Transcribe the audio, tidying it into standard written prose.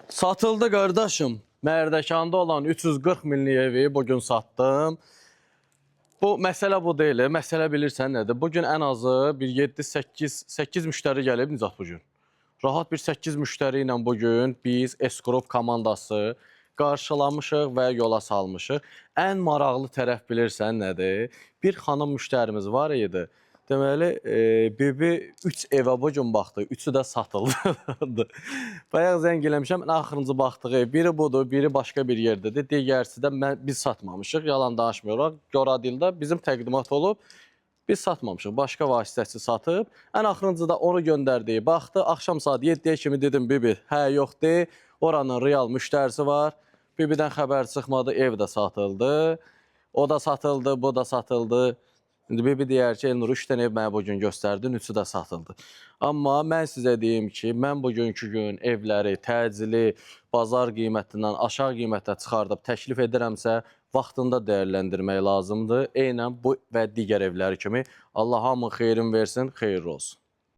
Satıldı qardaşım. Mərdəkanda olan 340 minlik evi bugün satdım. Bu məsələ bu deyil. Məsələ bilirsən nədir? Bu gün ən azı bir 7 8 8 müştəri gəlib Nicat bu gün. Rahat bir 8 müştəri ilə bu gün biz S-Group komandası qarşılamışıq və yola salmışıq. Ən maraqlı tərəf bilirsən nədir? Bir xanım müştərimiz var idi. Deməli, bibi 3 evə bu gün baxdı, üçü də satıldı. Bayaq zəng eləmişəm, ən axırıncı baxdığı ev biri budur, biri başqa bir yerdədir. Digərisi də biz satmamışıq, yalan danışmırıq. Goradildə bizim təqdimat olub. Biz satmamışıq, başqa vasitəçi satıb. Ən axırıncı da onu göndərdiyi baxdı. Axşam saat 7-yə kimi dedim bibi, hə yox de. Oranın real müştərisi var. Bibidən xəbər çıxmadı, ev də satıldı. O da satıldı, bu da satıldı. İndi Bibi deyər ki, Elnur 3 dənə ev mənə bu gün göstərdin, üçü də satıldı. Amma mən sizə deyim ki, mən bugünkü gün evləri təcili bazar qiymətindən aşağı qiymətə çıxardıb təklif edirəmsə, vaxtında dəyərləndirmək lazımdır. Eynən bu və digər evləri kimi. Allah hamının xeyrin versin, xeyirli olsun.